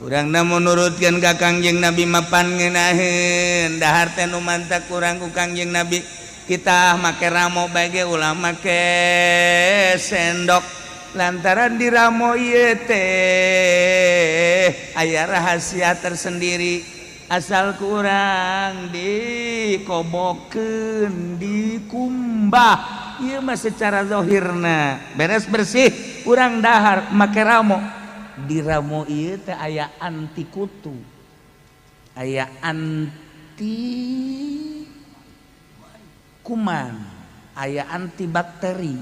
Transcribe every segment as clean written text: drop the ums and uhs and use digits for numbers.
Urang na menurutkan ka Kangjeng Nabi mapan ngeunaheun dahar teh nu mantak kurang ku Kangjeng Nabi. Kita make ramo bae ge ulah make sendok, lantaran di ramo ieu teh aya rahasia tersendiri. Asal kurang dikobokeun, dikumbah, ieu mah secara zahirna beres bersih. Urang dahar make ramo, di ramo ieu teh aya anti kutu, aya anti kuman, aya antibakteri.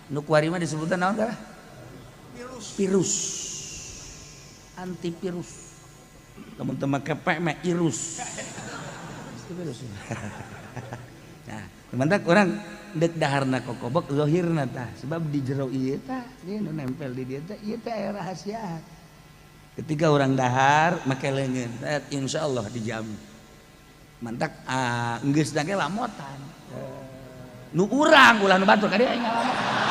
Nu kuari mah disebutna naon kah? Virus, antivirus. Lamun teu make P mah irus, virus. Nah, mantak urang dek daharna kokobok zahirna tah, sebab di jero ieu tah, ieu nu nempel di dieu teh, ieu teh aya rahasia. Ketika orang dahar make leungeun, insyaallah dijamin. Mantak ah, geus ge lamotan nu urang, ulah nu batur ka dieu aing ngalamotan.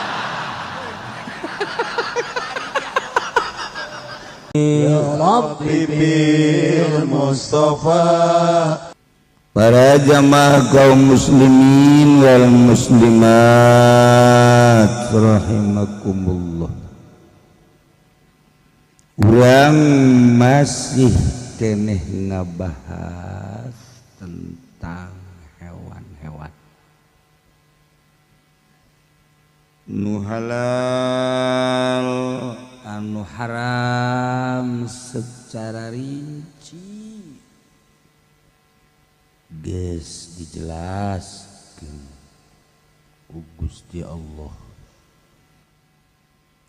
Ya Rabbi bil Mustafa. Para jamaah kaum muslimin wal muslimat rahimakumullah, urang masih keneh ngabahas tentang hewan-hewan nu halal anu haram secara rinci geus dijelaskeun ku Gusti Allah,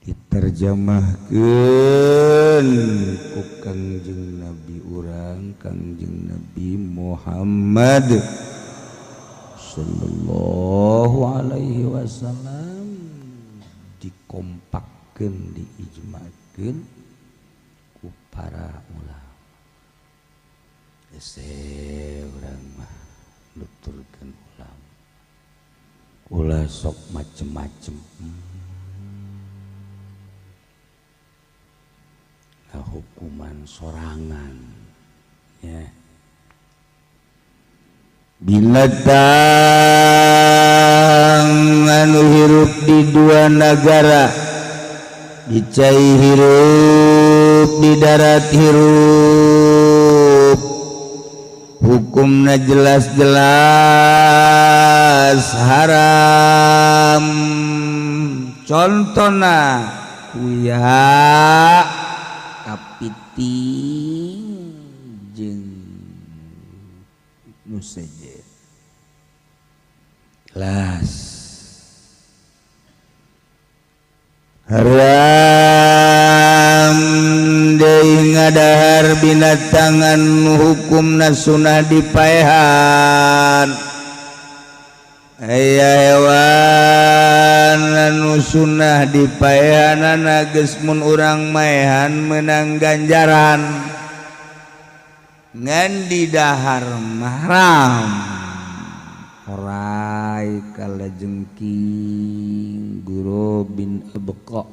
diterjemahkeun ku Kangjeng Nabi urang, Kangjeng Nabi Muhammad sallallahu alaihi wasallam, dikompakkeun, diijmakeun ku para ulama. Ese urang mah nuturkeun ulama, ulah sok macem-macem. Nah, hukuman sorangan ya binatang anu hirup di dua nagara, di cai hirup, di darat hirup, hukumna jelas-jelas haram. Contohna kuya, kapiting jeung nu sejen. Jelas haram deui ngadahar binatangan hukumna sunah dipaehan. Aya hewan anu sunah dipaehanana geus mun urang maehan menang ganjaran, ngan di dahar mahram. Orai, kalajengking, gurobin abqa,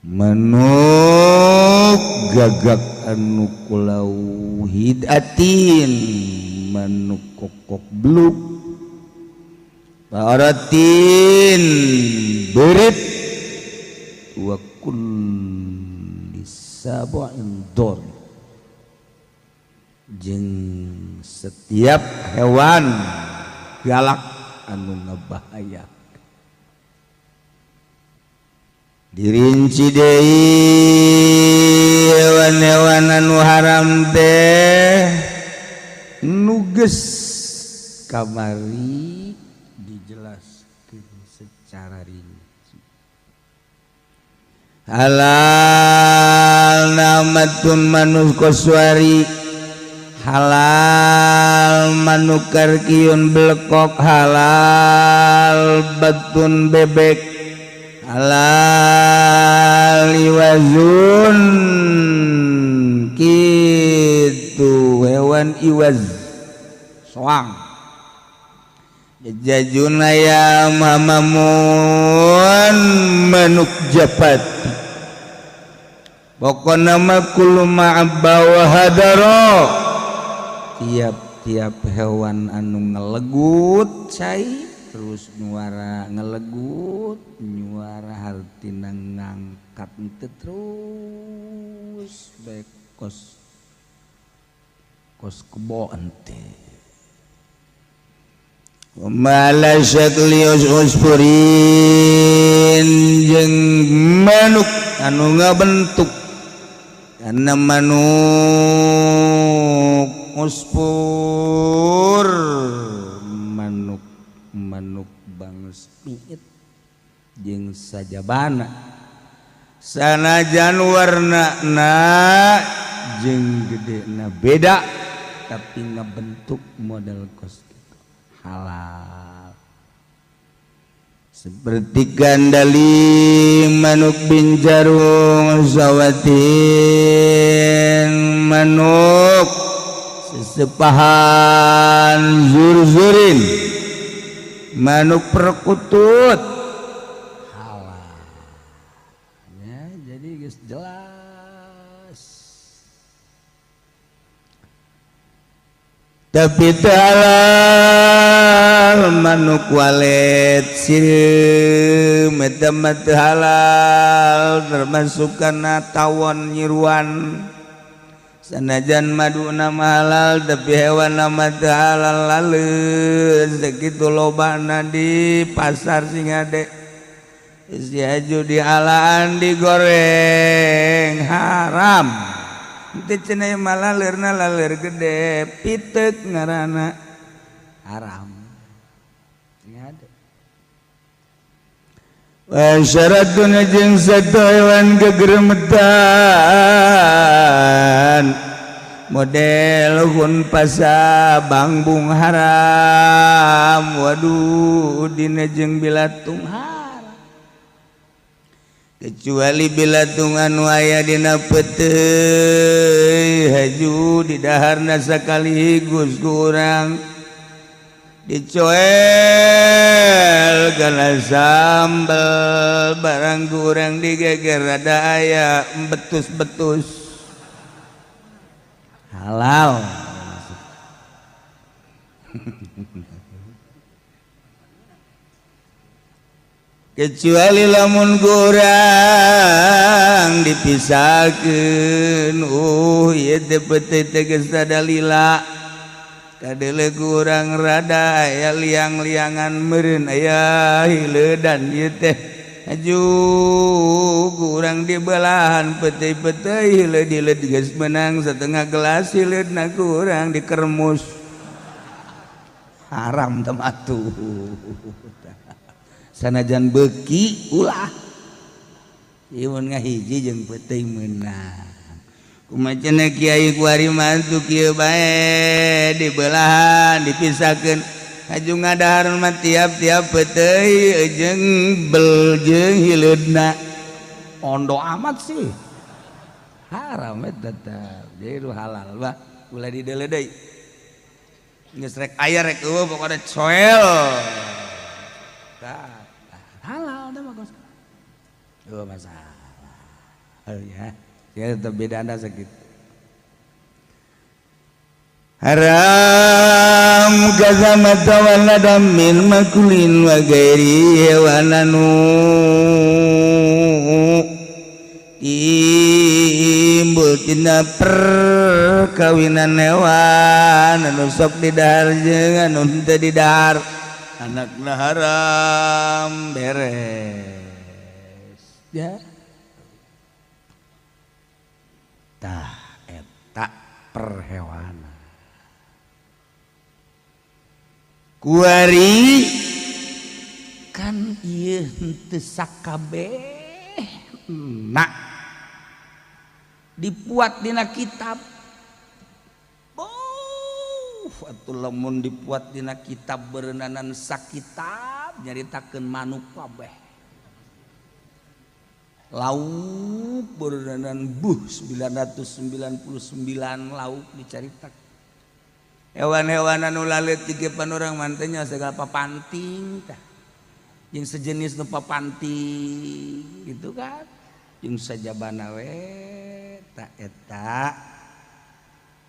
manuk gagak anu kulau hidatin, manuk kokok bluk, baratin, berit, wa kulli sab'in dor, jeung setiap hewan galak anu ngebahaya. Dirinci deui hewan-hewan anu haram teh nu geus kamari dijelaskeun secara rinci. Halal namatun manuk koswari, halal manuk karkiun belekok, halal batun bebek, halal iwazun kitu hewan iwaz soang, jajun ayam, hamamun, manuk japati. Pokona mah kullu ma abba wa hadara, tiap-tiap hewan anu ngelegut cai terus nyuara ngelegut nyuara hartina ngangkat teu terus bae kos kos kebo ente. Mala syakli usfurin jeung manuk anu ngabentuk karena manuk usfur manuk manuk bangsa miit jeung sajabana sanajan warnana jeung gedena beda tapi ngabentuk model kos gitu halal. Seperti gandali manuk binjarung sawatin manuk sesepahan zurzurin manuk perkutut halal ya. Jadi geus jelas tapi halal manuk walet sireum eta mah teu halal termasuk kana tawon nyiruan sanajan maduna mah halal tapi hewan mah teu halal laleus sakitu lobana di pasar sing ade geus diaju dialaan digoreng haram. Teu cenah mah laleurna laleur gede piteuk ngaranna haram. Wa syaratun jeung satu hewan gegeremetan model hun pasa bangbung haram waduh dina jeung bilatung haram kecuali bilatung anu aya dina peuteuy haju di daharna sakaligus ku urang dicoel kana sambel barang kurang digeger rada aya betus-betus halal. Kecuali lamun kurang dipisahkeun ieu teh peuteuy teh geus dalila kadele kurang rada aya liang-liangan meureun aya hileudan ieu teh aju kurang dibelahan peuteuy-peuteuy hileud-hileud geus meunang setengah gelas hileudna kurang dikermus haram teh atuh sanajan beuki ulah ieu mun ngahiji jeung peuteuy meunang. Kumaha cenah kiai kuari mantu kieu bae dibelahan dipisahkeun haju ngadahar mah tiap-tiap peuteuy jeung bel jeung hileudna ondo amat sih haram eta tetep jadi nu halal bah ulah dideuleu deui geus rek aya rek eueuh pokona coel tah halal teh mah kos eueuh masalah ya. Ya tetap beda anda sakit haram kazamata walada min makulin wa gairi hewan anu timbul tina perkawinan hewan anu sok didahar jeung anu henteu didahar anakna haram beres ya. Tah eta perhewanan kuari kan ieu henteu sakabeh na dipuat dina kitab. Oh, atuh lamun dipuat dina kitab beureunanan sakitab nyaritakeun manuk kabeh lauk beureunanan buh 999 lauk dicaritakeun hewan-hewan anu laleut di depan urang mantenya segala papanting tah jeung sejenis nu papanting gitu kan jeung sajabana we Eta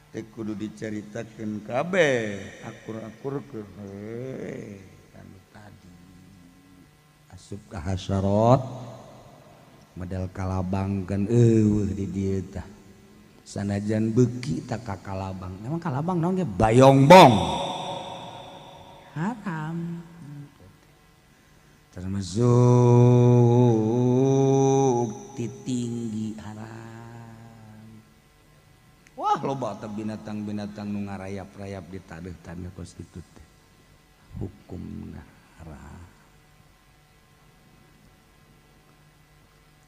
teh kudu dicaritakeun kabeh akur-akurkeun heuh anu tadi asup ka hasyarat model kalabang kan eueuh di dieu tah sanajan beuki tak ka kalabang. Memang kalabang naon ge? Bayongbong haram, termasuk ti tinggi haram. Wah, loba teh binatang-binatang nu ngarayap-rayap di taneuh-taneuh kos kitu teh hukumna haram.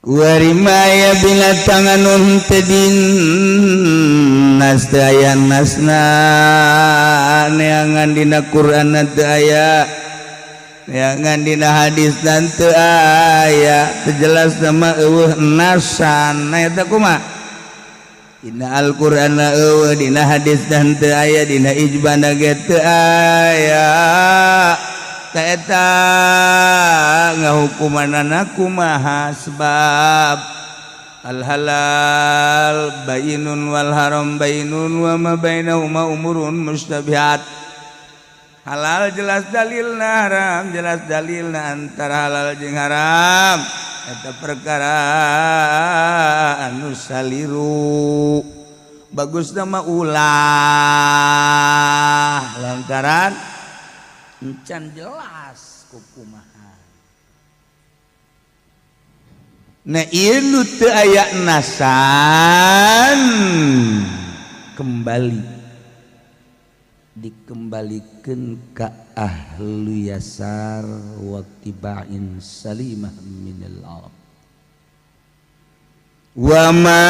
Warimaya binatang anu teu dinas, teu aya nasna, neangan dina Quran teu aya, neangan dina hadis dan teu aya, teu jelas sama eueuh nasan. Nah, eta kumaha? Dina Al-Qur'an eueuh, dina hadis dan teu aya, dina ijma ge teu aya. Eta ngahukumanana kumaha? Sebab al halal bayinun wal haram bayinun wa ma bainahuma umurun mustabihat. Halal jelas dalilna, haram jelas dalilna, antara halal jeung haram eta perkara anu saliru. Bagus nama ulah, lantaran encan jelas kukumaha. Nah, ieu nu teu aya nasan kembali dikembalikan ke ahlu yasar wa tiba'in salimah minal arab. Wa ma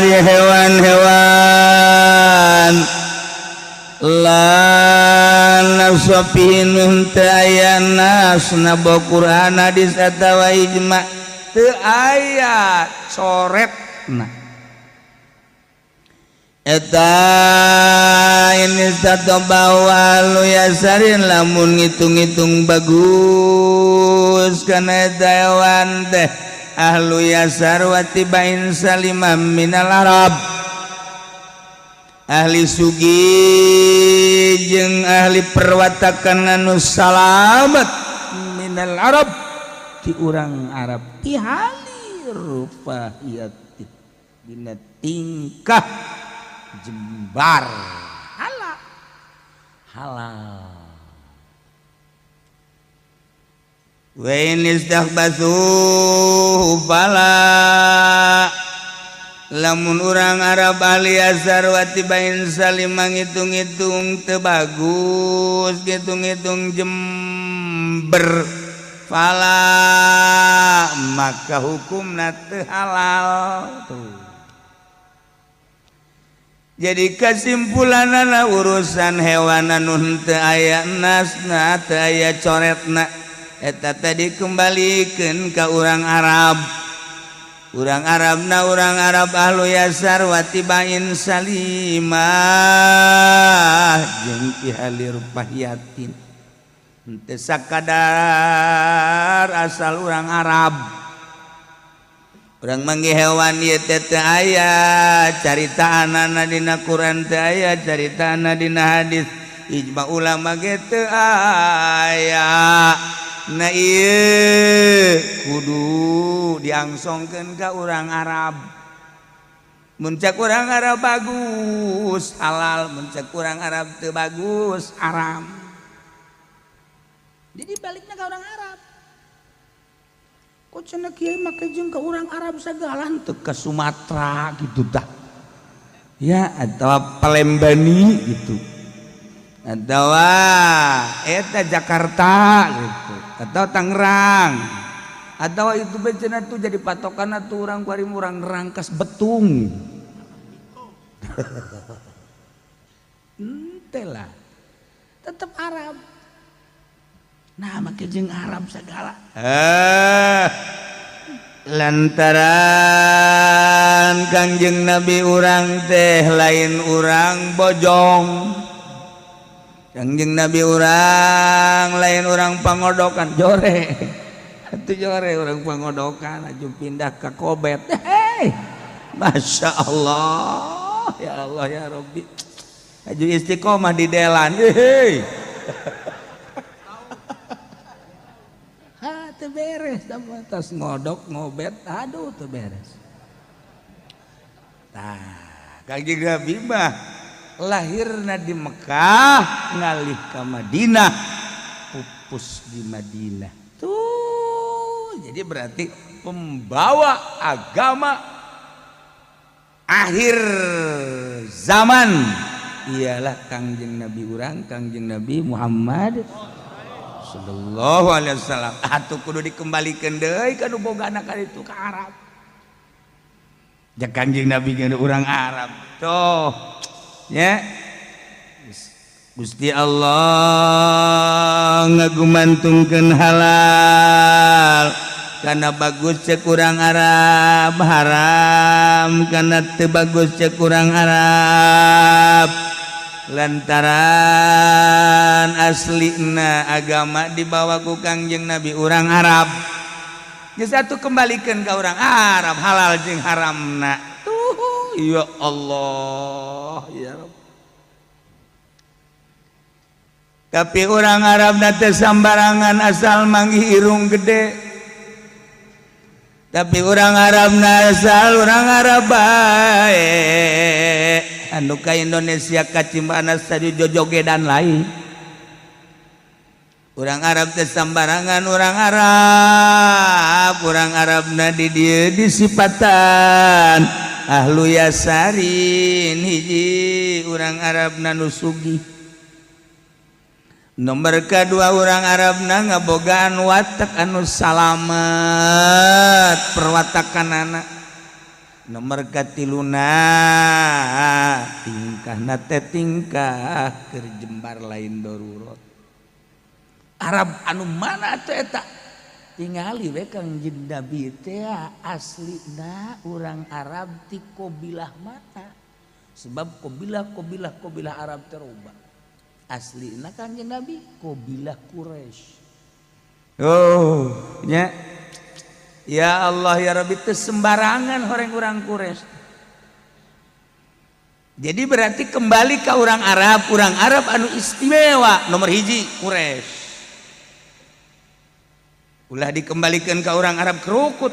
hewan-hewan la nafsa fihi teu aya nasna, Quran, hadis atawa ijma teu aya coretna, eta ini bawa yasarin lamun ngitung-ngitung bagus karena eta hewan teh ahlu yasar wa tibain salimam minal arab, ahli sugi jeung ahli perwatakan anu salamet minal arab, ti urang Arab, ti hali rupa dina tingkah jembar halal halal. Wa in istakhbathu fala, lamun urang Arab ahli yasar wa tibain salim ngitung-ngitung teu bagus, ngitung-ngitung jember, fala maka hukumna teu halal tuh. Jadi kesimpulanana urusan hewan anu teu aya nasna, teu aya coretna, eta tadi kembalikan ke urang Arab. Urang Arabna urang Arab ahlu yasar wa tibain salimah jeung pihalir pahiatin, henteu sakadar asal urang Arab. Urang manggih hewan ieu teh teu aya caritaanana dina Quran, teu aya caritaanana dina hadis, ijma ulama ge teu aya. Nah, ieu kudu diangsongkeun ka urang Arab. Mun cek urang Arab bagus, halal. Mun cek urang Arab teu bagus, haram. Jadi baliknya ke orang Arab. Kok cenah kiai make jeung ke urang Arab segala, teu ke Sumatera gitu tah ya, atau Palembani gitu, atau eta Jakarta gitu, atau Tangerang, atau itu bencana tuh jadi patokan tuh orang kuari urang Rangkas Betung. Ente lah tetap Arab. Nah, make jeung Arab segala lantaran Kangjeng Nabi urang teh lain urang Bojong. Kangjeng Nabi urang lain urang Pangodokan jore. Atuh jore urang Pangodokan aju pindah ke Kobet. Hei. Masya Allah, ya Allah, ya Robbi, aju istiqomah di delan, hei. Ha, teu beres tas ngodok ngobet, aduh, teu beres. Tah, Kangjeng Nabi mah lahirna di Mekah, ngalih ka Madinah, pupus di Madinah tuh. Jadi berarti pembawa agama akhir zaman ialah Kangjeng Nabi urang, Kangjeng Nabi Muhammad sallallahu alaihi wasallam. Atuh kudu dikembalikan deui ka nu boga anak itu ka Arab. Ja Kangjeng Nabi ge urang Arab tuh ya. Gusti Allah ngagumantungkeun halal karena bagus cek urang Arab, haram karena teu bagus cek urang Arab, lantaran aslina agama dibawa ku Kangjeng Nabi urang Arab. Geus atuh kembalikan ke orang Arab halal jeung haramna tuh. Ya Allah, ya Rabb. Tapi orang Arab teh sambarangan asal manggih irung gede. Tapi orang Arab asal orang Arab bae, anu ka Indonesia kacimbana saju jojogedan lain. Orang Arab teh sambarangan orang Arab. Orang Arabna di dieu disipatan ahlu yasarin. Hiji, orang Arabna nu sugih. Nomor kedua, orang Arabna ngabogaan watak anu salamet perwatakan anak. Nomor katiluna, tingkah teh tingkah keur jembar, lain darurat. Arab anu mana tuh eta? Tingali we Kangjeng Nabi teh aslina urang Arab ti qabilah mana, sebab qabilah qabilah qabilah Arab teroba. Aslina Kangjeng Nabi qabilah Quraisy. Oh nya, ya Allah, ya Rabbi, teu sembarangan horeng urang Quraisy. Jadi berarti kembali ke orang Arab, orang Arab anu istimewa nomor hiji Quraisy. Ulah dikembalikan ke orang Arab kerukut.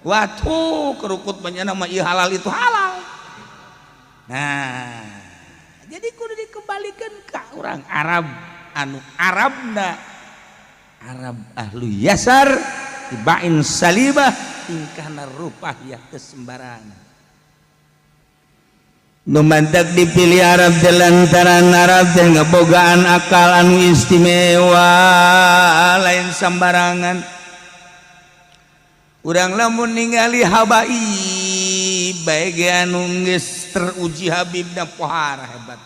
Watu kerukut banyak nama iya halal itu halal. Nah, jadi kudu dikembalikan ke orang Arab anu Arabna Arab ahlu yasar tibain salibah, tingkahna rupah ya kesembarangan. Nu mantak dipilih Arab teh lantaran Arab teh ngebogaan akal anu istimewa, lain sembarangan. Urang lamun ningali habaib bae anu geus teruji habibna, pohara hebat.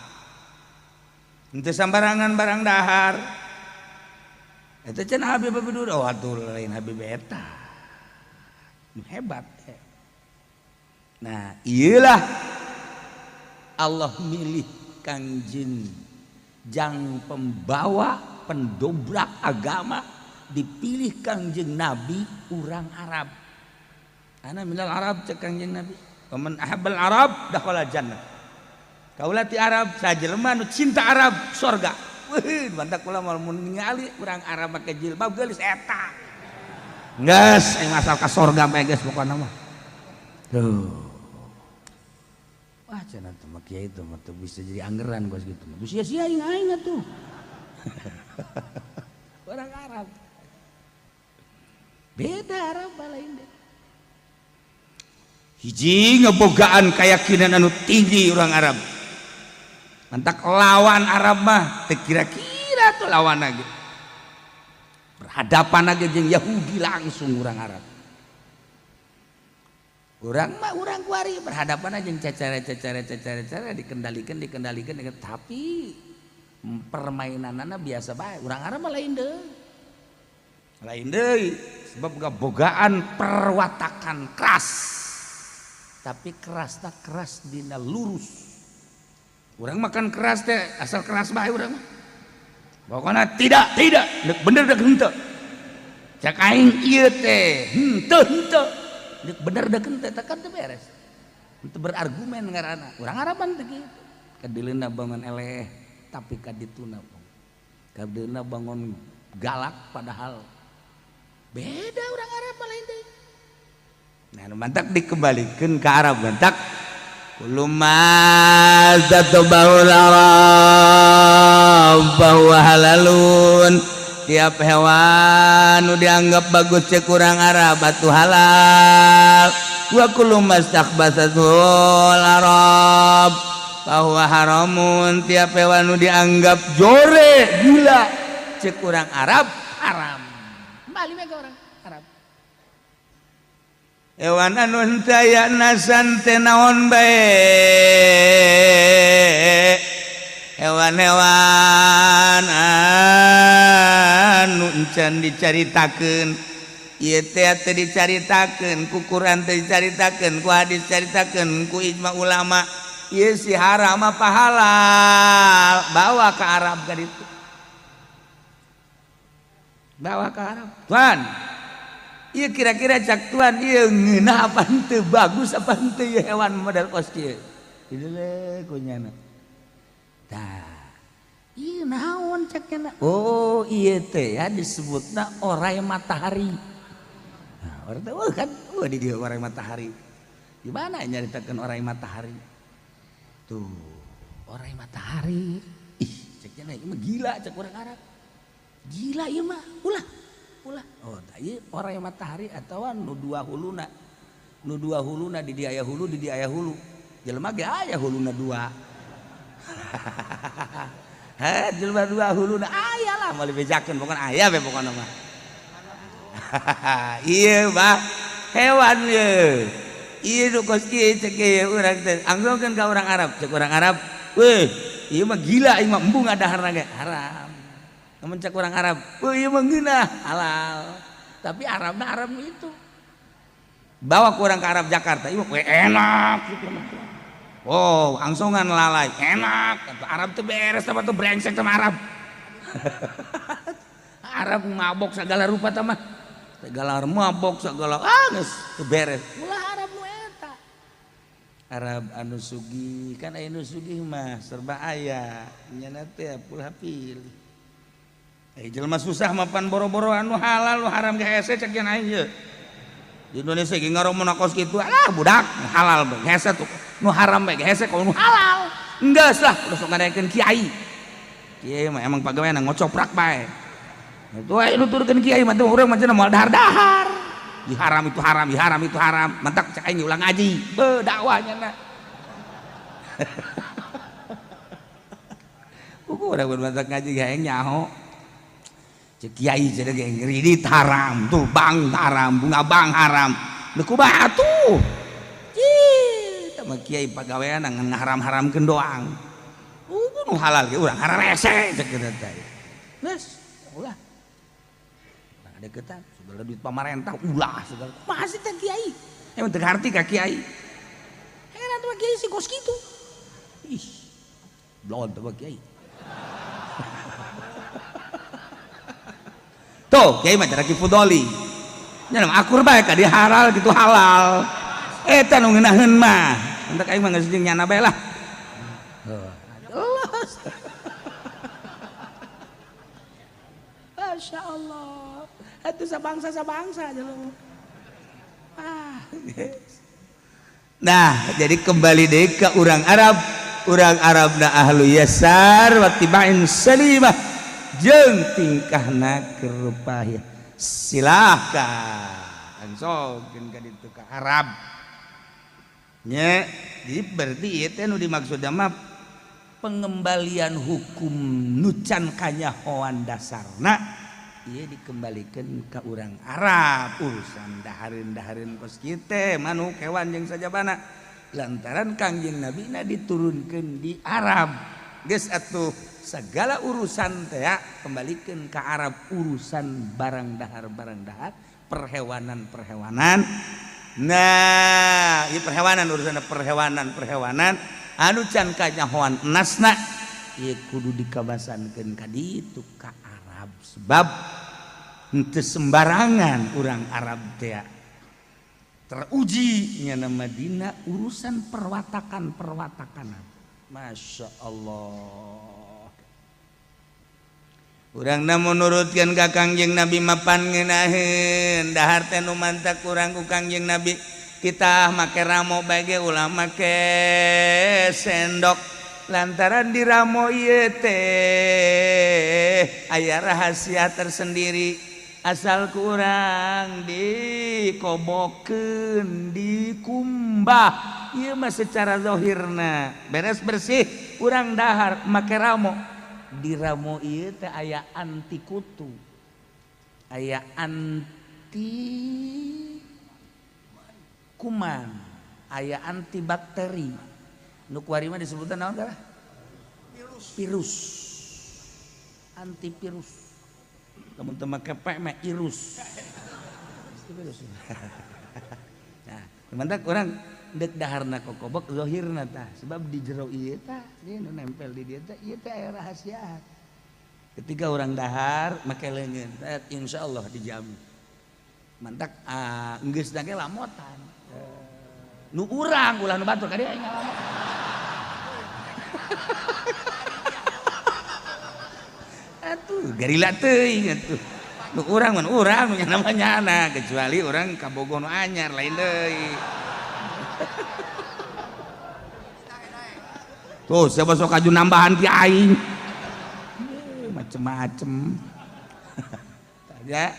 Henteu sembarangan barang dahar eta cenah Habib Habib dulu. Oh, atuh lain Habib eta. Nu hebat. Nah, iyalah Allah milih Kangjeng jang pembawa pendobrak agama, dipilih Kangjeng Nabi urang Arab. Ana minal Arab cek Kangjeng Nabi. Waman ahabbal Arab dakhala jannah. Kaula ti Arab, sajelema nu cinta Arab sorga. Wih, mantak kula mal mun ningali urang Arab make jilbab geulis eta. Geus aing asal ka sorga bae geus pokona mah. Tuh. Wah, cenah teh mah kiai itu mah teu bisa jadi anggeran gos gitu mah. Sia-sia aing aing atuh. Orang Arab. Beda Arab lain deh. Hiji, ngebogaan keyakinan anu tinggi orang Arab. Mantak lawan Arab mah teu kira-kira tuh lawan lagi. Berhadapan lagi jeung Yahudi langsung orang Arab. Urang mah urang kuari berhadapan aja cacara cacara cacara cacara, dikendalikan dikendalikan, tapi permainanana biasa bae. Urang Arab mah lain deui, lain deui, sebab bogaan perwatakan keras, tapi keras tak keras dina lurus. Urang makan keras teh asal keras bae urang mah pokoknya. Tidak tidak dek bener dek henteu, cek aing ieu teh henteu henteu, dek bener dek henteu, kan teu beres. Henteu berargumen ngaranna. Urang Araban teh kitu. Kadileuna bangun eleh tapi kadituna kadileuna bangun galak padahal beda urang Arab mah lain deui. Nah, nu mantak dikembalikeun ka Arab mantak kullu ma tatba'ul Arab bahwa halalun, tiap hewan nu dianggap bagus cek urang Arab atuh halal, wa kullu mastakhbathatul Arab bahwa haramun, tiap hewan nu dianggap jore gila cek urang Arab haram. Kembali we ka orang Arab. Hewan anu henteu aya nasan teh naon bae, hewan-hewan anu encan dicaritakeun ieu teh teu dicaritakeun ku Quran, teu dicaritakeun ku hadis, caritakeun ku ijma ulama, ieu si haram apa halal, bawa ke Arab ka ditu, bawa ke Arab. Tuan, ieu kira-kira cak tuan ieu ngeunah apa henteu, bagus apa henteu ieu hewan model kos kieu? Didelek ku nyana. Tah, ieu naon cak nyana? Oh, ieu teh ya disebutna orai matahari. Nah, orang teh wah kan, wah di dieu orai matahari. Di mana nyaritakeun orai matahari? Tuh, orai matahari. Ih, cek nyana ieu mah gila cek urang Arab. Gila ieu mah, ulah. Ulah. Oh, tah ieu orai matahari atawa nu dua huluna. Nu dua huluna di dieu aya hulu, di dieu aya hulu. Jelema ge aya huluna dua. Heh, jelema dua huluna aya lah, moal dibejakeun pokona aya we pokona mah. Ieu bah hewan ieu. Ieu nu kos kieu cek ieu urang teh anggeurkeun ka urang Arab, cek urang Arab, "Weh, ieu mah gila, ieu mah embung adaharna ge haram." Namun cek urang Arab, "Weh, ieu mah ngeunah, halal." Tapi Arabna Arab itu. Bawa ku urang ke Arab Jakarta, ieu mah we enak gitu. Oh, angsongan lalai, enak. Kata Arab tuh beres sama tuh brengsek sama Arab. Arab mabok segala rupa tah mah. Segala mabok segala ah geus teu beres. Ulah Arab nu eta. Arab anu sugih kan, aya nu sugih mah serba aya. Nyana teh ulah pilih. Eh, jelema susah mah pan boro-boro anu halal, nu haram ge hese cek yen aing ye. Di Indonesia ge ngaromona kos kitu, ah budak nu halal bae hese tuh, nu haram bae hese kalau nu halal. Enggeus lah, udah sok ngadaekeun kiai. Kiai mah emang pagawean ngocoprak bae. Itu aya nuturkeun kiai mah tuh urang mah cenah moal dahar-dahar. Di haram itu haram, di haram itu haram. Mantak cek aing ulang ngaji. Be dakwahnya na. Kuku urang mantak ngaji ge aing nyaho. Cek kiai cenah ge kredit haram, tuh bank haram, bunga bank haram. Leuh kumaha atuh? Ih, tah mah kiai pagawean ngan ngaharam-haramkeun doang. Nu halal ge urang hararese cek kitu teh. Geus, ulah. Urang deketan, segala duit pamarentah ulah segala. Kumaha sih teh kiai? Emang teu ngarti ka kiai. Heran tuh kiai si kos kitu. Ih, blon tuh kiai. Tuh, kiai mah cara Fudoli. Nya akur bae ka di halal gitu halal. Eta nu ngeunaheun mah. Entek aing mah geus jeung nyana bae lah. Allah. Masya Allah. Itu sabangsa-sabangsa jelema. Ah. Nah, jadi kembali deh ke orang Arab. Orang Arab na ahlu yasar wa tiba'in salimah jeung tingkahna kerupah. Silahkan langsung ka ditu ka Arab nya. Jadi berarti ieu teh nu dimaksud mah pengembalian hukum nu can kanyahoan dasarna ieu dikembalikan ke orang Arab, urusan dahareun-dahareun kos kieu teh manuk hewan jeung sajabana, lantaran Kangjeng Nabi na diturunkeun di Arab. Geus atuh segala urusan teh kembalikan ke Arab, urusan barang dahar perhewanan perhewanan. Nah, ieu perhewanan, urusan perhewanan perhewanan anu can kanyahoan nasna ieu kudu dikabasankeun ka ditu ka Arab, sebab henteu sembarangan urang Arab teh. Teruji nya Madinah urusan perwatakan-perwatakan. Masya Allah. Urang na menurutkan ka Kangjeng Nabi mapan ngeunaheun dahar teh nu mantak urang ku Kangjeng Nabi. Kita make ramo bae ulah make sendok lantaran di ramo ieu teh aya rahasia tersendiri asal kurang dikobokeun dikumbah ieu mah secara zahirna beres bersih urang dahar make ramo di ramo ieu teh aya anti kutu aya anti kuman aya antibakteri nu kuari mah disebutna naon teh virus antivirus lamun teu make pe mah irus virus. Nah mantak urang deuk daharna kokobok zahirna tah sebab di jero ieu tah ieu nu nempel di dieu teh ieu teh aya rahasia. Ketika orang dahar make leungeun insyaallah dijamin. Mantak geus ge lamotan. Nu urang ulah nu batur ka dieu aing ngalamotan. Atuh garila teuing atuh. Nu urang mun urang nu namanya nyana kecuali urang kabogoh nu anyar lain deui. Tuh siapa sok aju nambahan ki aing. Macem-macem. Ya.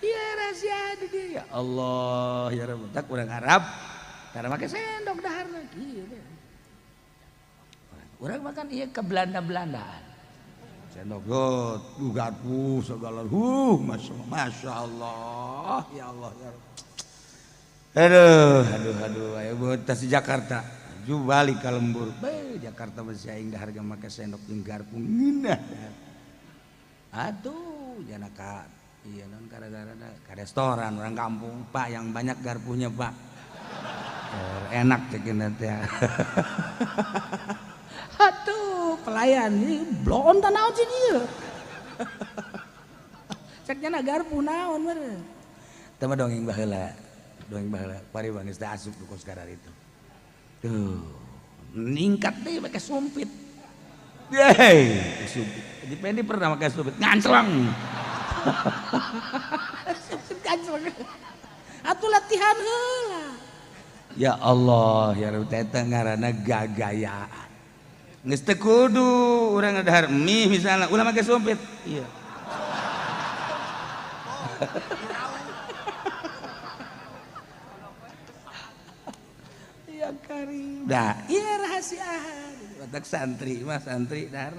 Iya rahasia di dia. Ya Allah ya Rabb tak urang Arab tara make sendok daharna kieu. Urang makan ieu ke Belanda-Belandaan. Sendok got, garpu segala masya Allah ya Allah ya Rabb. Aduh aduh aduh ayo buat di Jakarta. Ju balik ka lembur. Bae Jakarta masih aing dahar ge make sendok jeung garpu ngeunah. Aduh jana ka iya non gara-gara ka restoran orang kampung Pak yang banyak garpunya Pak. Enak cekin teh. Aduh pelayan ini blon ta naon sih ieu. Cek nya garpu naon meureun. Teh mah dongeng baheula. Dongeng baheula pari bang geus teh asup ku sekarang itu. Tuh, ningkat deh pakai sumpit. Yeay, sumpit. Di Pendi pernah pakai sumpit, ngancleng. Sumpit ngancleng. Atuh latihan heula. Ya Allah, ya Rabb teh ngaranna gagayaan. Geus teu kudu urang dahar mie misalnya, ulah make sumpit. Iya. Ya karim. Dah, iya rahasia. Batak santri mah santri dahar.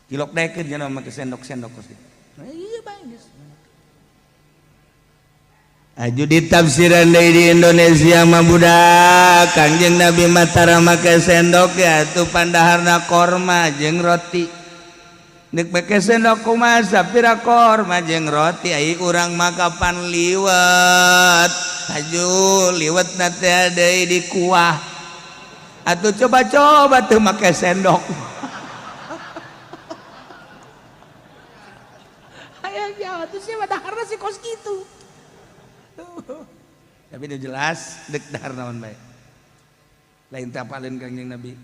Cilok daekeun cenah make sendok-sendok kos kitu. Nah, iya bae geus. Aju ditafsiran deui di Indonesia mah budak Kangjeng Nabi mah tara make sendok ya atuh pandaharna korma jeung roti. Nek make sendok kumaha sapira korma jeung roti ai urang mah kapan liwet. Aju liwetna teh deui di kuah. Atuh coba-coba teu make sendok. Hayang jawab atuh sia mah daharna si kos kitu. Tapi udah jelas dek dahar naon bae. Lain teh apaleun Kangjeng Nabi.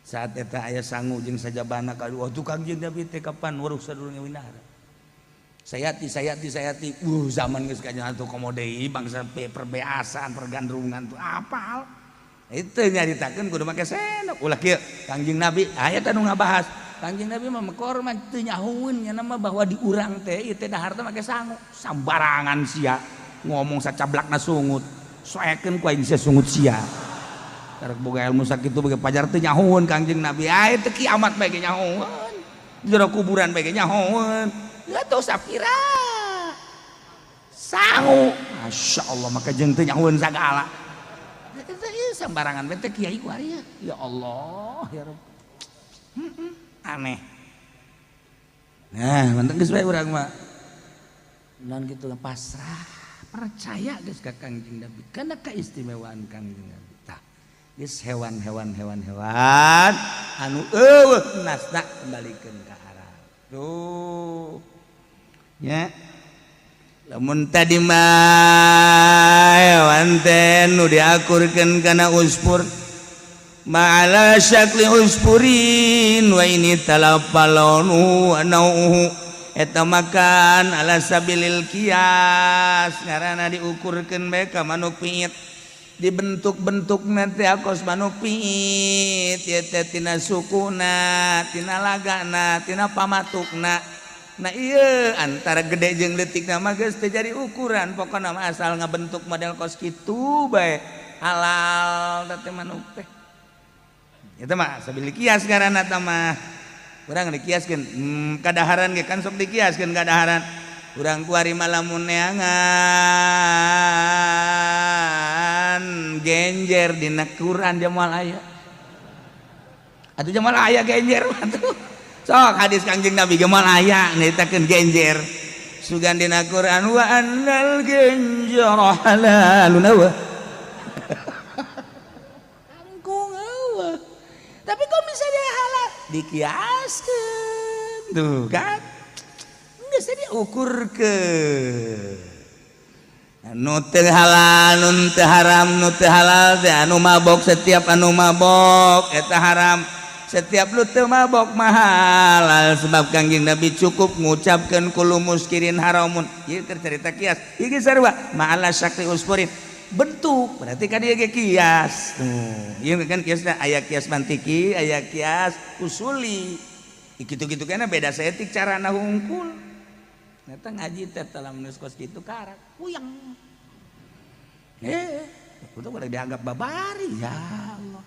Saat eta aya sangu jeung sajabana ka wah tuh Kangjeng Nabi teh kapan waruh sadurunge winahar. Sayati sayati sayati zaman geus kanya atuh komo deui bangsa perbeasan pergandrungan tuh apal. Itu nyaritakeun kudu make sendok. Ulah kieu Kangjeng Nabi aya teh nu ngabahas. Kangjeng Nabi mah korma teu nyahueun nya mah bahwa di urang teh ieu teh dahar teh make sangu. Sambarangan sia. Ngomong sacablakna sungut soekeun ku aing sia sungut sia karek boga ilmu sakitu boga pajar teu nyahoeun Kangjeng Nabi ae teu kiamat bae ge nyahoeun jero kuburan bae ge nyahoeun ya teu sapira sangu masyaallah maka jeung teu nyahoeun sagala eta ieu sambarangan bae teh kiai ku ari ya Allah ya Rabb aneh. Nah manteng geus bae urang mah non kitu pasrah percaya geus ka Kangjeng Nabi karena keistimewaan Kangjeng Nabi tah geus hewan-hewan hewan-hewan anu eueuh nasna kembalikeun ka Arab tuh nya Lamun tadi mah hewan teh nu diakurkeun kana uspur ma'ala syakli uspurin wa ini talapalonu wa nauhu eta makan ala sabilil kias ngaranna diukurkeun bae ka manuk piit dibentuk-bentuk nanti akos manuk piit ieu teh tina sukuna tina lagana tina pamatukna. Nah iya antara gede jeung leutik mah geus teu jadi ukuran pokona mah asal ngabentuk model kos kitu bae halal teh manuk teh. Eta mah sabil kias ngaranna tah mah. Urang dikiaskeun kadaharan ge kan sok dikiaskeun kadaharan. Urang kuari mah lamun neangan genjer dina Quran jamal aya. Atuh jamal aya genjer atuh. Sok hadis Kangjeng Nabi gemal aya nyaritakeun genjer. Sugan dina Quran wa annal genjara halalun wa. Kangkung eueuh. Tapi kok bisa dia halal? Dikiaskeun. Tuh kan. Geus diukurkeun. Nu teu halal, nu teu haram, nu teu halal teh anu mabok setiap anu mabok eta haram. Setiap lu teu mabok mah halal sebab Kangjeng Nabi cukup ngucapkeun kullu muskirin haramun. Ieu keur carita kias. Ieu ge sarua ma'ala syakli uspurin. Bentuk berarti kan ieu ge kias. Tuh, ieu kan kiasna aya kias mantiki, aya kias usuli. Kitu-kitu kana beda saeutik carana hungkul. Eta ngaji teh lamun geus kos kitu karak puyeng. Udah boleh dianggap babari ya Allah.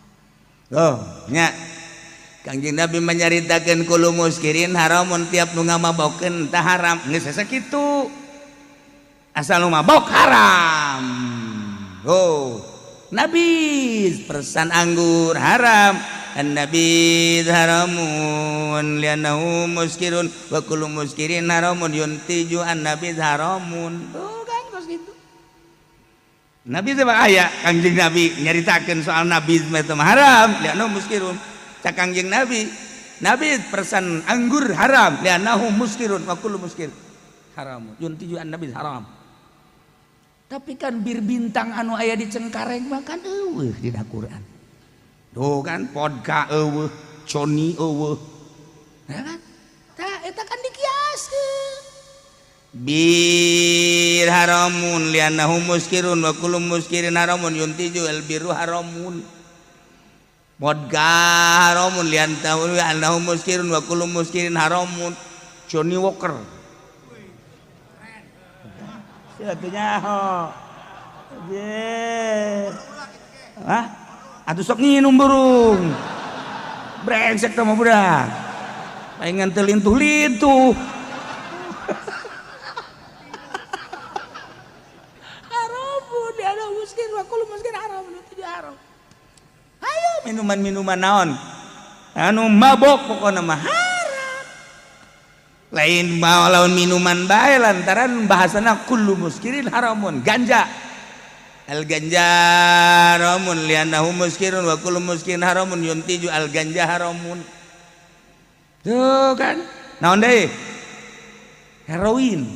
Oh, nya Kangjeng Nabi menyaritakeun kullu muskirin haramun tiap nu ngamabokeun tah haram. Geus sakitu. Asal nu mabok haram. Oh, Nabi persan anggur haram. An-nabi haramun li'annahu muskirun wa kullu muskirin haramun yuntiju an-nabi haramun. Tuh kan kos kitu. Nabi teh aya Kangjeng Nabi nyaritakeun soal nabi teh haram li'annahu muskirun. Cak Kangjeng Nabi, Nabi persan anggur haram li'annahu muskirun wa kullu muskir haram. Yuntiju an-nabi haram. Tapi kan bir bintang anu aya di Cengkareng mah kan eueuh dina Quran. Tuh kan vodka eueuh, Johnny eueuh. Ya kan? Tah eta kan dikiaskeun. Bir haramun li'annahu muskirun wa kullu muskirin haramun yuntiju al birru haramun. Vodka haramun li'annahu muskirun wa kullu muskirin haramun. Johnny Walker. Sia teu nyaho. Ye. Hah? Atuh sok nginum burung. Brengsek teh mah budak. Palingan teu lintuh-lintuh. Haramun li'annahu muskir wa kullu muskir haramun itu haram. Ayo minuman-minuman naon? Anu mabok pokona mah haram. Lain mau lawan minuman bae lantaran bahasana kullu muskirin haramun. Ganja. Al ganja haramun li'annahu muskirun wa kullu muskirin haramun yuntiju al ganja haramun. Tuh kan? Naon deui? Heroin.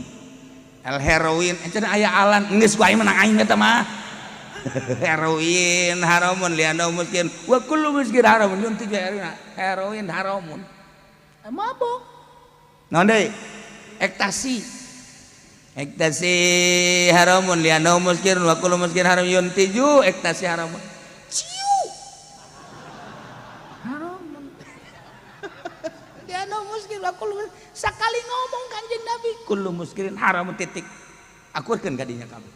Al heroin cenah aya alan geus ku aing menang aing eta mah. Heroin haramun li'annahu muskirun wa kullu muskir haramun yuntiju heroin haramun. Mabok. Naon deui? Ektasi. Ektasi haramun li'annahu muskirun wa kullu muskir haram yuntiju ektasi haramun. Ciu. Haramun. Li'annahu muskir wa kullu sakali ngomong Kanjeng Nabi kullu muskirin haramun titik. Akurkeun ka dinya kabeh.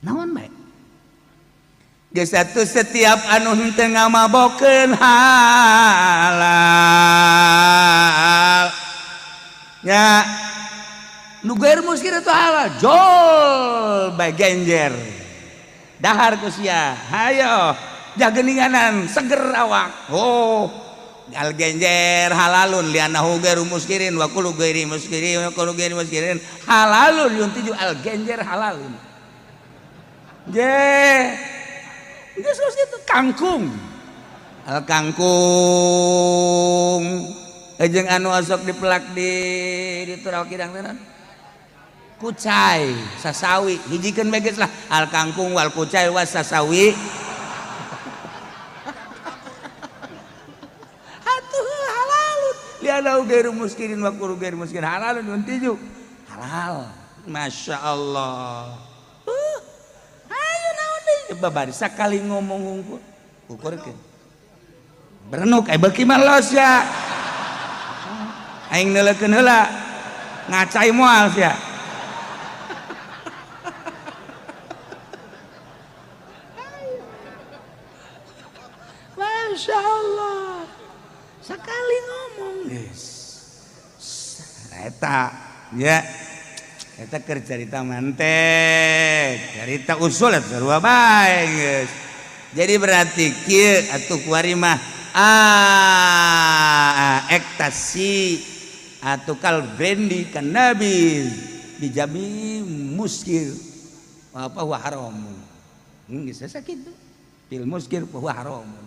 Naon bae? Geus atuh setiap anu henteu ngamabokeun halal. Nya nu gair muskir itu halal jol bae genjer. Dahar ku sia. Hayo jageninganan seger awak. Oh, al genjer halalun li'annahu gairu muskirin wa kullu gairi muskirin wa kullu gairi muskirin halalun yuntiju al genjer halalun. Je. Geus geus kitu kangkung. Al kangkung jeung anu osok dipelak di Turau Kidang teh naon? Kucai, sasawi, hijikeun bae geus lah. Al kangkung wal kucai was sasawi. Atuh halalun. Lianau gairu muskirin wa kuru gairu muskirin halalun mun tiju. Halal. Masya Allah. Ayo naon deui babari sakali ngomong hungkul. Ukurkeun. Berenuk eh beuki mah los ya. Aing neuleukeun heula. Ngacai moal sia. Masya Allah. Sekali ngomong geus. Eta ya. Eta keur carita mantek. Carita usul eta sarua bae geus. Jadi berarti kieu atuh kuari mah ektasi atau kal brandy kan nabi dijami muskir apa huwa haram. Geus sakitu. Pil muskir huwa haram.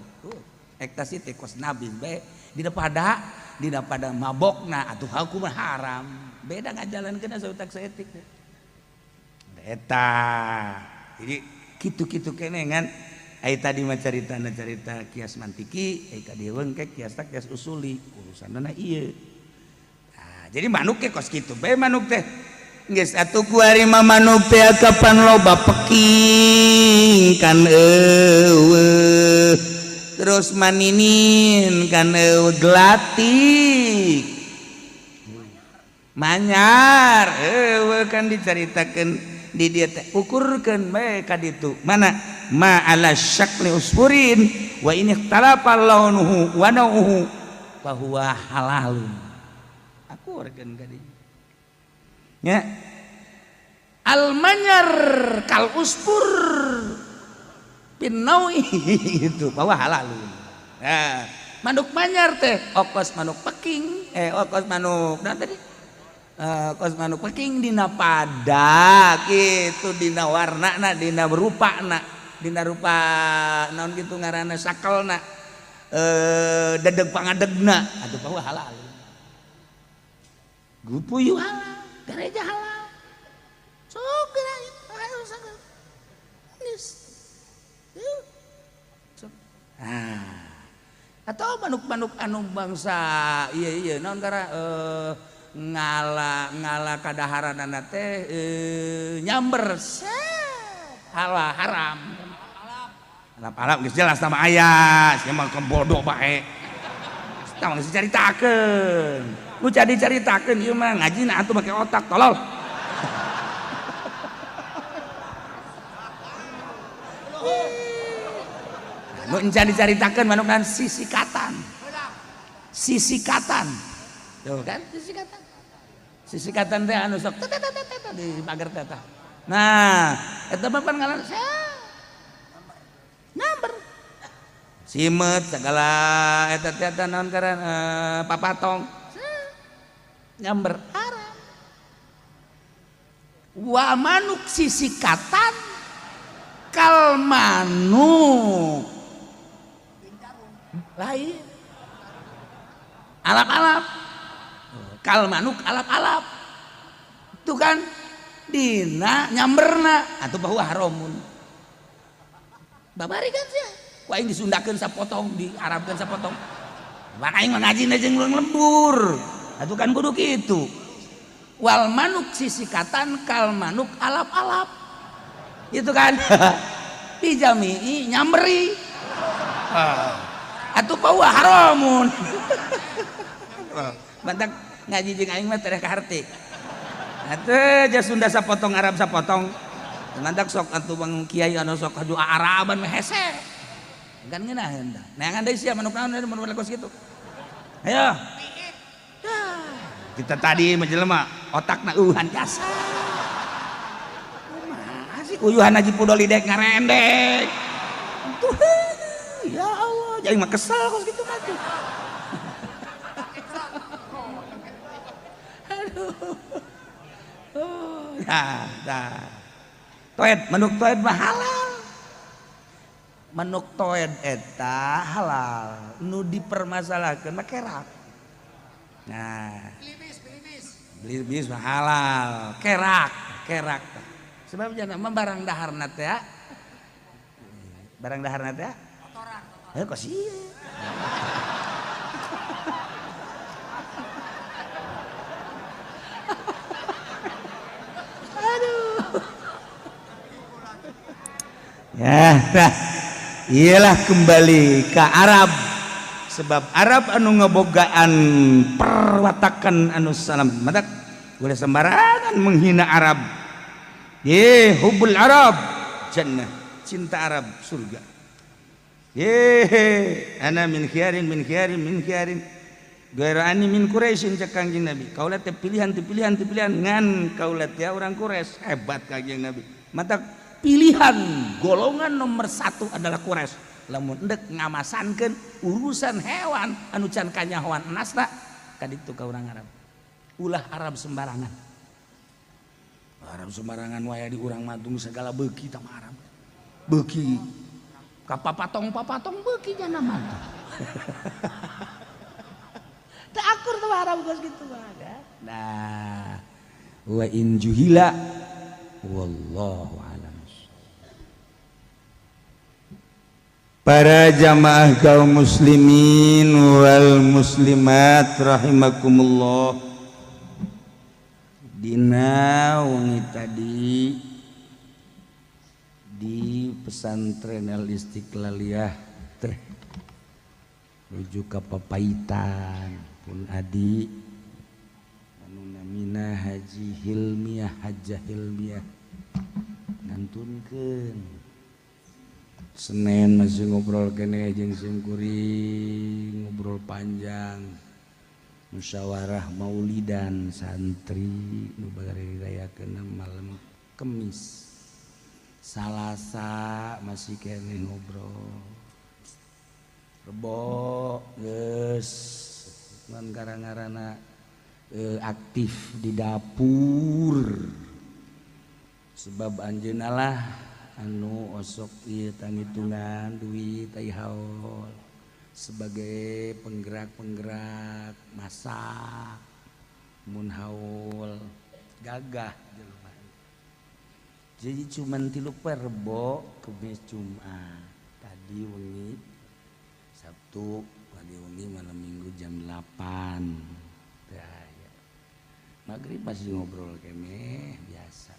Ektasi teh kos nabi bae dina pada mabokna atuh hukum haram. Beda ngajalankeun sautak saeutik teh. Eta. Jadi kitu-kitu keneh ngan ai tadi mah caritana carita kias mantiki, ai ka dieu engke kias kias usuli, urusanna ieu. Nah, jadi manuk ke kos kitu bae manuk teh. Geus atuh kuari mah manuk teh kapan loba peking kan eueuh. Terus maninin kan eueuh gelatik. Manyar eueuh kan dicaritakeun di dieu teh ukurkeun bae ka ditu. Mana ma ala syakli usfurin wa in ikhtalafa launuhu wa nauhu fa huwa halalun. Akurkeun ka dieu. Nya al manyar kal usfur bin nawi itu bahwa halalun. Nah, manuk manyar teh okos manuk peking, okos manuk nah tadi okos manuk peking dina pada gitu dina warnana dina rupana dina rupa naon kitu ngaranna sakelna dedeg pangadegna atuh bahwa halal. Gupuyuh halal, gereja halal. Sok geura ayo sagala. Geus. Nah, atau manuk-manuk anu bangsa iya iya naon kara ngala ngala kadaharanana teh nyamber halah haram. Alap-alap geus jelas sama aya, sia mah bodoh bae. Tah geus dicaritakeun. Nu jadi caritakeun ieu mah ngajina atuh make otak tolol. Nu encan dicaritakeun manuk kan sisikatan. Sisikatan. Tuh kan sisikatan. Sisikatan teh anu sok di pagar teh tah. Nah, eta mah pan ngalan nyamber. Simet segala eta teh naon ngaran papatong. Nyamber haram. Wa manuk sisikatan kal manuk lain alap-alap kal manuk alap-alap itu kan dina nyamberna atau bahwa haramun babari kan sih ku aing disundakeun sapotong diarabkeun sapotong bang aing mah ngajina jeung lembur atuh kan kudu kitu wal manuk sisikatan kal manuk alap-alap itu kan dijamii nyamberi atuh bahwa haramun. Bantak ngaji jeung aing mah tereh kaharti. Atuh ja Sunda sapotong Arab sapotong. Mantak sok atuh bang kiai anu sok aju Araban mah hese. Kan ngeunaheun tah. Neangan deui sia manuk naon manuk kos kitu. Ayo. Kita tadi mah jelema otakna eueuhan jasa. Kumaha sih uyuhan haji pudoli dek ngarendek. Tuh ya Allah, jadi mah kesel kos kitu mah tuh. Aduh. Oh, ya, dah. Toed, manuk toed mah halal. Manuk toed eta halal. Nu dipermasalahkeun mah kerak. Nah. Pilibis, pilibis. Beli bius mah halal, kerak, kerak. Sebab jangan mah barang daharna teh. Barang daharna teh. Kotoran, kotoran. Heuh kok sih. Aduh. Ya, nah, iyalah kembali ke Arab. Sebab Arab anu ngebogaan perwatakan anu salam matak boleh sembarangan menghina Arab. Ye hubul Arab jannah, cinta Arab surga. Ye ana min khiyarin min khiyarin min khiyarin ghaira ani min Quraisyin cek Kangjeng Nabi. Kaula teh pilihan teh pilihan teh pilihan ngan kaula teh urang Quraisy, hebat Kangjeng Nabi. Matak pilihan golongan nomor 1 adalah Quraisy. Lamun endek ngamasankeun urusan hewan anu can kanyahoan enasna kaditu ka urang Arab. Ulah Arab sembarangan. Arab sembarangan wae di urang matung segala beuki tah Arab. Beuki ka papatong-papatong beuki jana mah. Teu akur teh Arab geus kitu mah. Nah, wa in juhila wallahu alam. Para jamaah kaum muslimin wal muslimat rahimakumullah. Dina wengi tadi di pesantren Al Istiqlaliyah teh menuju ka Papaitan pun adi anu namina Haji Hilmiah Hajah Hilmiah ngantunkeun Senin masih ngobrol kene jeung simkuring, ngobrol panjang musyawarah maulidan santri nu bari dirayakeun malam Kemis. Salasa masih kene ngobrol. Rebo geus ngan gara-garana aktif di dapur. Sebab anjeunna lah anu osok ieu tanghitungan duit ai haul sebagai penggerak-penggerak masak mun haul gagah jelema. Jadi cuman 3 poe Rebo, Kemis, Jumat. Tadi wengi Sabtu, tadi wengi malam Minggu jam 8. Teh aya. Maghrib masih ngobrol keneh biasa.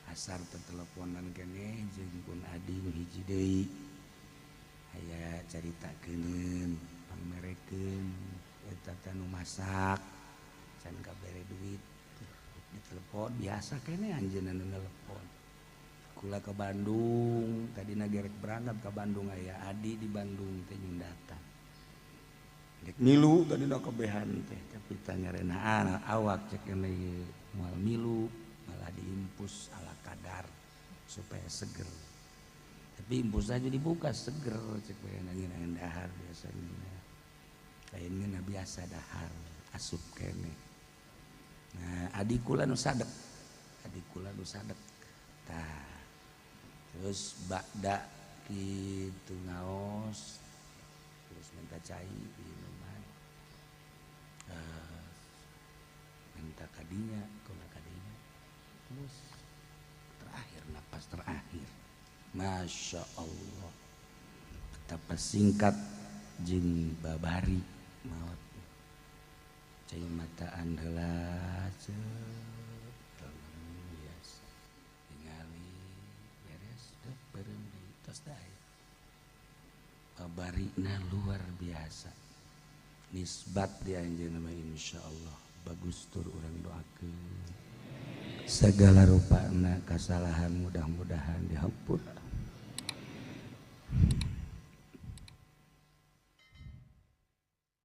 Asar teteleponan keneh jeung pun adi nu hiji deui. Aya caritakeun, pangmerekeun eta teh nu masak can kabere duit. Ditelepon biasa keneh anjeunna nu nelepon. Kula ke Bandung, tadina gerek berangkat ke Bandung aya adi di Bandung teh nyundatan. Rek milu tadina kabehan teh tapi tanyarenaan awak cek keneh ieu moal milu malah diimpus ala kadar supaya seger. Tapi impus aja dibuka seger cek pengen dahar biasanya. Lain ngeunah biasa dahar asup keneh. Nah, adi kula nu sadek. Adi kula nu sadek. Tah. Terus bakda kitu ngaos terus minta cai minuman. Minta kadinya, kula kadinya. Terus terakhir napas terakhir. Masya Allah. Betapa singkat jeung babari maot. Cai mataan heula biasa. Tingali beres deuh beureum deui tos dae. Babarina luar biasa. Nisbat di anjeunna mah insyaallah bagus tur urang doakeun. Segala rupana kasalahan mudah-mudahan dihampura.